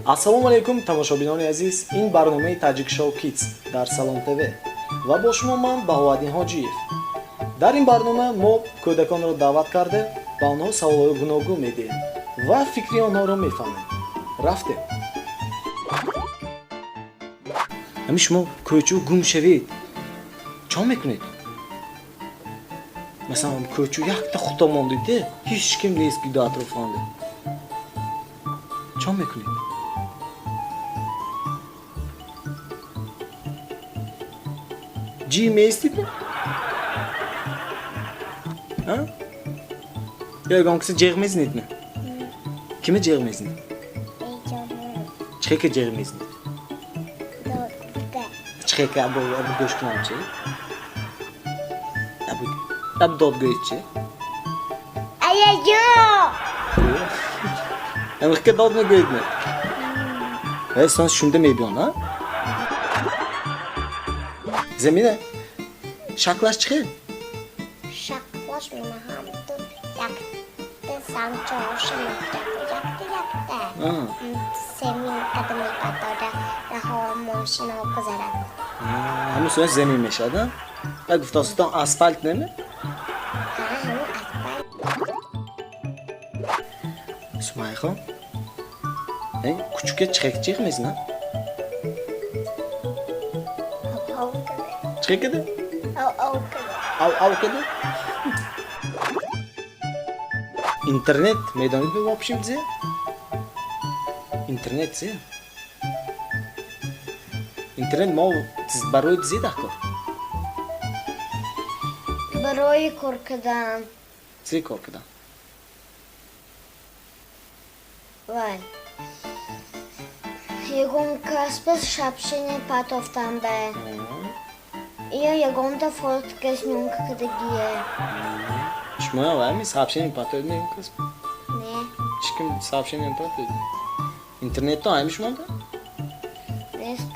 Ассалому алайкум, тамошобинони азиз. Ин барномаи Таҷик Шоу Кидс дар Салом ТВ ва бо шумо ман, Баҳоаддин Ҳоҷиев. Дар ин барнома мо кӯдаконро даъват карда, ба онҳо саволҳои гуногун медиҳем ва фикри онҳоро мефаҳмем. Рафтем. Ҳамин шумо кӯчу гум шавед, чо мекунед? Масалан, кӯчу якта худто мондед, ҳеҷ ким нест гиду атрофонда, чо мекунед? Ҷи меистид, ё ягон киси ҷеғ мезанед? Кима ҷеғ мезанед? Чӣ ка ҷеғ мезанед? Чӣ ка? Абу гӯш кунам, чи аб дод гӯед, чи? Аяҷо. Амихка дод мегӯед ме? Сон шунда мебиён, а? Замина шаклаш чӣ хел? Шаклаш мана ҳамту якта санчоша мекунад, якта якта семин қадам мепартора, раҳо мошино гузарад. Ҳамун соя замин мешавад, а? Ва гуфтоситон асфалт неме? Ҳамун асфалт. Сумайхон, кучука чихек чихек мезанад? Чихе када? Ав ав када. Ав ав када. Интернет медонед в общем зе? Интернет зе? Интернет мо барои зе дар кор? Барои кор кардан. Зе кор кардан? Вай, ягон касба сообщение патофтан ба ё ягонта фотка съёмка кардагие. Шумо вайми сообщение патоед ме ягон кас? Не. Ҳеҷ ким сообщение патоед? Интернетто айми шумода? Нест.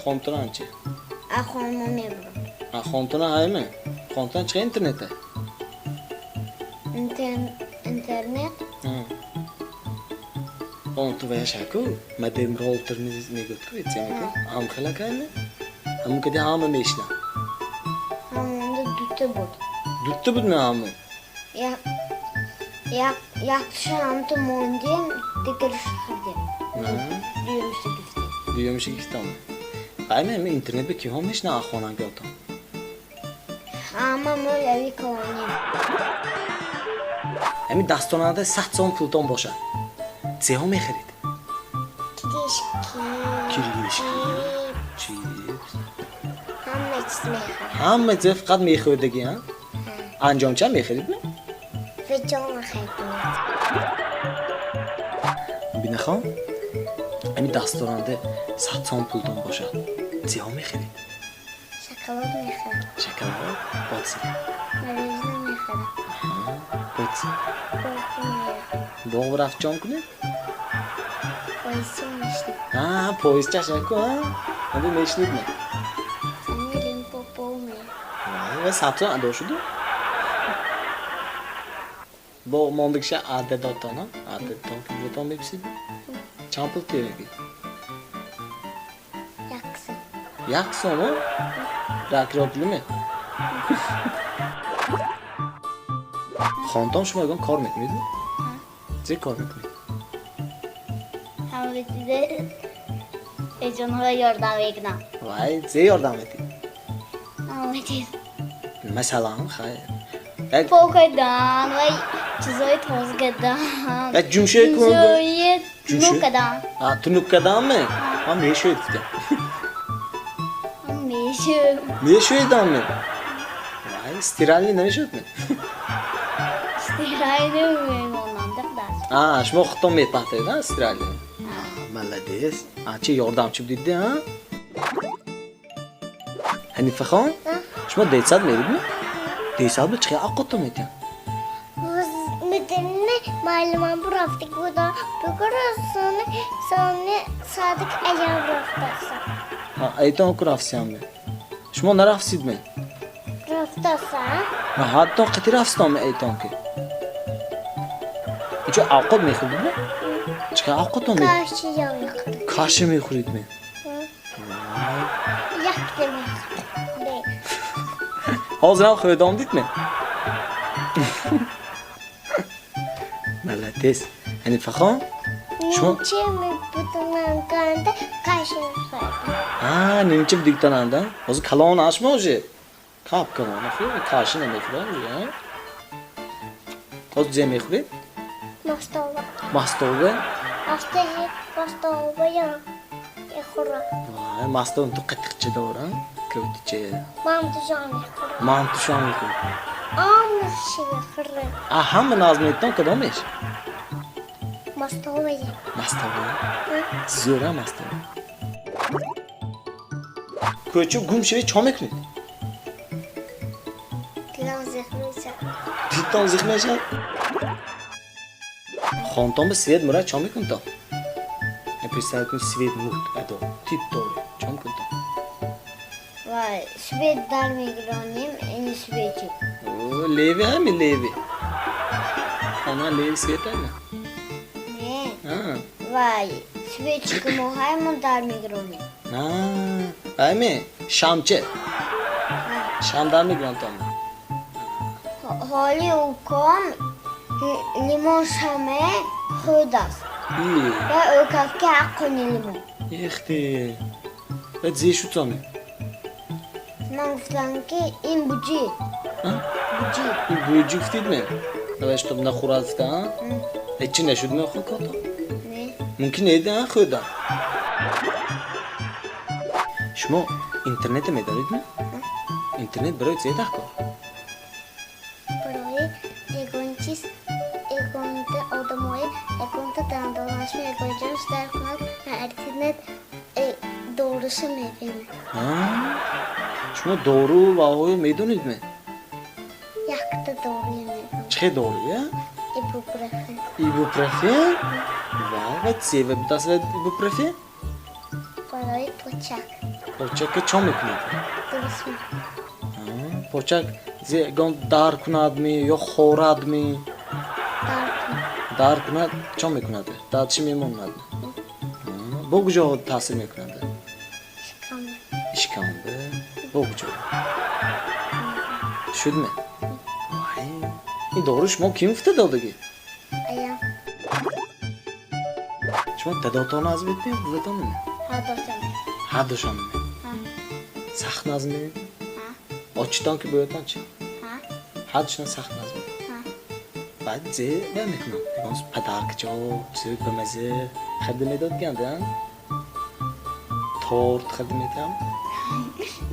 Хонтона чи? А хонмо мебурам. А хонтона айми? Хонтона чи интернете? Интернет. Он ту ваяшаку модем, роутер мегӯд ку, ицемеку, ҳамхела кайми, ҳамун кади ҳама мешна. Ҳамонда дута буд. Дута буд ме ҳамун? Якташа ҳамту мондем, дигарша хардем. Дуюмша гирифтем. Дуюмша гирифтам. Айми ами интернет ба киҳо мешна хонангиотон? Ҳама мо лави калонем. Ами дастонада 100 сом пултон бошад, зеҳо мехарид? Киришки. Киришки, чипс. Ҳама чиз мехарам. Ҳама чиз фақат мехӯрдагӣ, а? Анҷомча мехарид ме? Виҷон мехаридем. Бинахон, ами дастонада 100 сом пултон бошад, зеҳо мехарид? Шоколад мехарам. Шоколад боз? Мороженое мехарам. Боз? Боғ рафт ҷон кунед? Поездча мешнид. Поездчаша ку, ҳанду мешнид ме? Лимпопо ме. Ва 100 сом адо шуду? Боғ мондагиша ададотон, ададотон пултон меписид? Чанд пул терагӣ? 1 сом. 1 сому? Ракро пулиме? Хонтон шумо ягон кор мекунед? Чӣ кор мекунед? Ҳама чизе эҷонҳо ёрдам мекунам. Вай, зе ёрдам медиҳӣ? Ҳама чиз. Масалан, хайр. Пок кардан, вай чизои тоза кардан. Як ҷумшӯй кун. Чизои тунук кардан. Тунук карданме? Ҳам мешӯед гуфтям. Мешӯ. Мешӯедам ме? Вай, стиральный намешавад ме? Стиральный мемонам дақдаш. Шумо худтон мепахтед, а, стиральный? Молодец. А чи ёрдамчи будид, а? Ҳанифахон, шумо детсад мерид ме? Детсад ба чӣ авқотто метиҳанд? Медонӣ, муаллимам бурафтик буда, бугура сони сони садик аям рафтаса. Айтон ку рафтсиям ме? Шумо нарафтсид ме? Рафтаса. Ҳатто қити рафтам ме айтон ки? Инчо авқот мехӯрдид ме? Чӣ хел овқатон ме? Каши мехӯрам. Каша мехӯред ме? Якта мехӯрам. Ҳозирам хӯрдам дид ме? Молодец. Ҳанифахон, шумо Нимча мебудам, каша мехӯрам. А, нимча будигтананда? Ҳозир калон ашма уже? Кап калон, каша намехӯрад уже, а? Ҳозир зе мехӯред? Мастова. Мастова? Мастова мехӯрам. Вай, мастова ту қатиқча дора, кӯтича. Мантушон мехӯрам. Мантушон мехӯред. Ҳамааши мехӯрам. А ҳама наз метон кадомеш? Мастова. Мастова? Зӯра мастова. Кӯча гум шавед, чо мекунед? Дилам зиқ мешавад. Дилтон зиқ мешавад? Хонтон ба свет мурад, чо мекунтон? Представь кунед, свет мурд, адо, тип тори, чо мекунтон? Вай, свет дар мегиронем, ини свечи. О, леви ҳами леви. Хона леви свет ҳами? Не. А. Вай, свечи ки мо ҳаймон дар мегиронем. А, ҳами шамче. Шам дар мегирам то. Ҳоли уком лимон шаме хӯрдааст. И. Ва ӯкафки ҳаққони лимон. Ихти. Ва зе шутами? Ман гуфтам ки ин буҷи. А? Буҷи. Ин буҷи гуфтид ме? Ва чтоб нахӯрад гуфта, а? Э, чӣ нашуд ме хӯ кото? Не. Мумкин неда хӯрда. Шумо интернета медонед ме? Интернет барои чӣ даҳкор? Барои ягон чиз, ягонта одамои, ягонта дандонашма, ягон ҷош дар кунад, интернет доруша мебинад. А? Шумо дору ва оё медонед ме? Якта дору медонам. Чӣ хел дору, я? Ибупрофен. Ибупрофен? Ва, ва чӣ ва будааст ва ибупрофен? Барои почак. Почака чо мекунад? Дуруст мекунад. А, почак зе ягон дар кунад ми ё хорад ми? Дар кунад. Дар кунад, чо мекунад? Дар чӣ мемонад? Бо куҷо таъсир мекунад? Ишкам. Ишкам, бо куҷо? Шуд ме? Вай, ин дору шумо ким гуфта додагӣ? Аям. Шумо дадотон аз бед ме, буватон ме? Ҳардошон. Ҳардошон ме? Ҳа. Сахт назм ме? Ҳа. Очитон ки буватон чи? Ҳа. Ҳардошон сахт назм ме? Ҳа. Баъд зе ва мекунам? Ягон падаркачо, чизи бамаза харида медод ганда, а? Торт харида метам?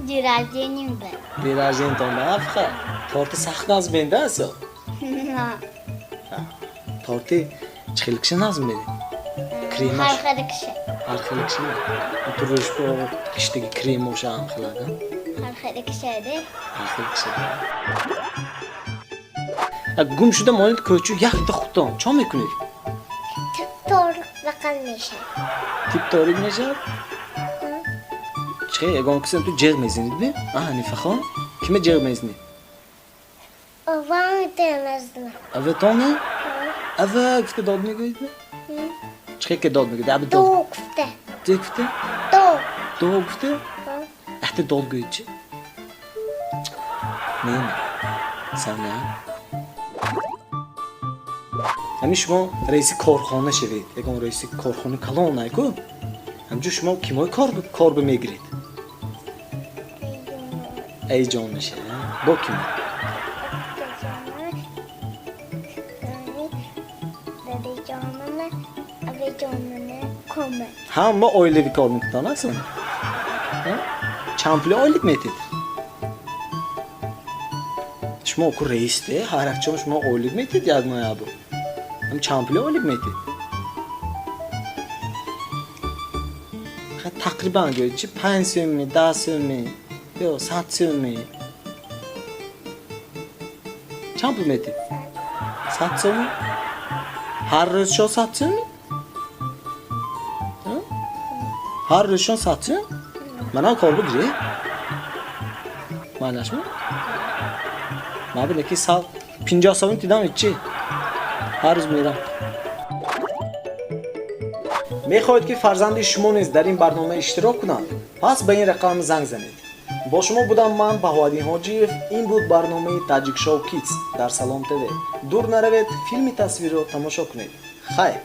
День рождения бе. День рождения ба фақат. Торти сахт назм менда асо? Ҳа. Торти чӣ хел киши назм меди? Кремаш? Ҳар хел киши. Ҳар хел киши? Ту рӯшбо киштаги кремоша ҳам хелада? Ҳар хел кишаде. Ҳар хел кишаде. Гум шуда монед кӯчу якта худтон, чо мекунед? Тип торик бақал мешавад. Тип торик мешавад? Чӣ ягон кисе ту ҷеғ мезанед ме? А, Ҳанифахон? Киме ҷеғ мезанед? Ован темазна. Аветоне? Ава гуфта дод мегӯед ме? Чӣ ке дод мегӯед? Аби дод. Ду гуфта. Ду гуфта? Ду. Ду гуфта? Ахта дод гӯед чӣ? Не, не. Соня. Ҳамин шумо раиси корхона шавед, ягон раиси корхона калон айку? Ҳамчун шумо кимои кор бимегиред? Эй ҷон меша, бо кимо? Ҳама оилави кор мекунад, аслан? Чанд пули ойлик метед? Шумо ку раисте, ҳар якчон шумо ойлик метед як моҳ ябо. Ҳам чанд пули ойлик метед? Тақрибан гӯед, чи 5 сӯмми, 10 сӯмми ё 100 сӯмми? Чанд пул метед? 100 сӯмми? Ҳар рӯзшон 100 сӯмми? Ҳар рӯзшон 100 сӯм? Манам кор бигиред? Маънашми? Ман бина ки сал 50 сомон дидам, чи? Ҳар рӯз мерам. Мехоҳед, ки фарзанди шумо низ дар ин барнома иштирок кунад? Пас ба ин рақам занг занед. Бо шумо будам ман, Баҳоаддин Ҳоҷиев. Ин буд барномаи Таҷикшоу Кидс дар Салом ТВ. Дур наравед, филми тасвирро тамошо кунед. Хайр.